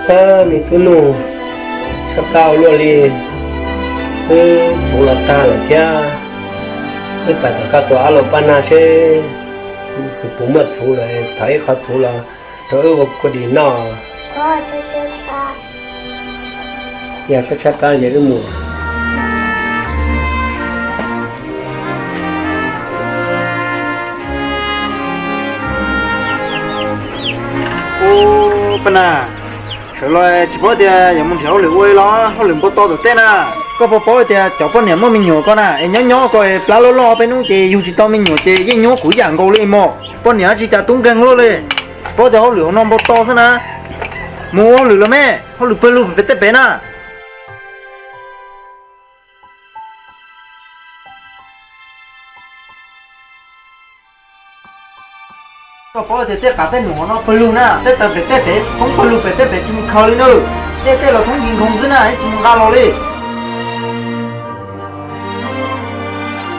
Ab, me tub Nuj, tshaj qab ua luaj li, wb txhuv los tag lawm thiab. Wb pais tom koj tus ab laus Paj Nag seb puas muaj txhuv lawm, thov ib qho txhuv los rau wb ua kua dis noj. Yog tshaj qab ces wb mus. Ub, Paj Nag, sawv los tsis paub tias yuav mus nrhiav hauj lwm ua li los hauj lwm npau taws tom tej na. Koj puas paub tias cov poj niam muaj me nyuam ko na es nyob nyob ko plab loj loj peb hnub ces yug tsis tau me nyuam ces yeej nyuab kuv yam nkaus li mog. Poj niam tsis cas tub nkeeg luaj li. Tsis paub tias hauj lwm hauv no npau taws xwb na. Mus ua hauj lwm los me, hauj lwm pawg lug pem tej pem na. Koj paub tias tej qav tej num hauv no pawg lug na, tej taws pem tej pem, poob pawg lug pem tej pem tsis mus khaws li na. Dej tej los thoob yig nkoog xwb na, tsis mus nqa los li.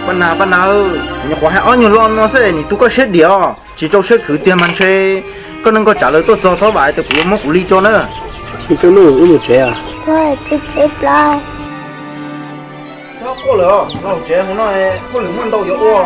Paj Nag, Paj Nag, nyuam qhuav hais ob nyuag lo no xwb nim tu koj siab diam, tsis rau siab khwv tiag mas ntshe koj neej koj tsav lawv tuaj txog txhob vam tias kuv yuav muab kuv li tso na. Tub Nuj, wb mus tsev. Txhob quaj lawm, los tsev, hauv no hauj lwm muaj ntau yuav ua.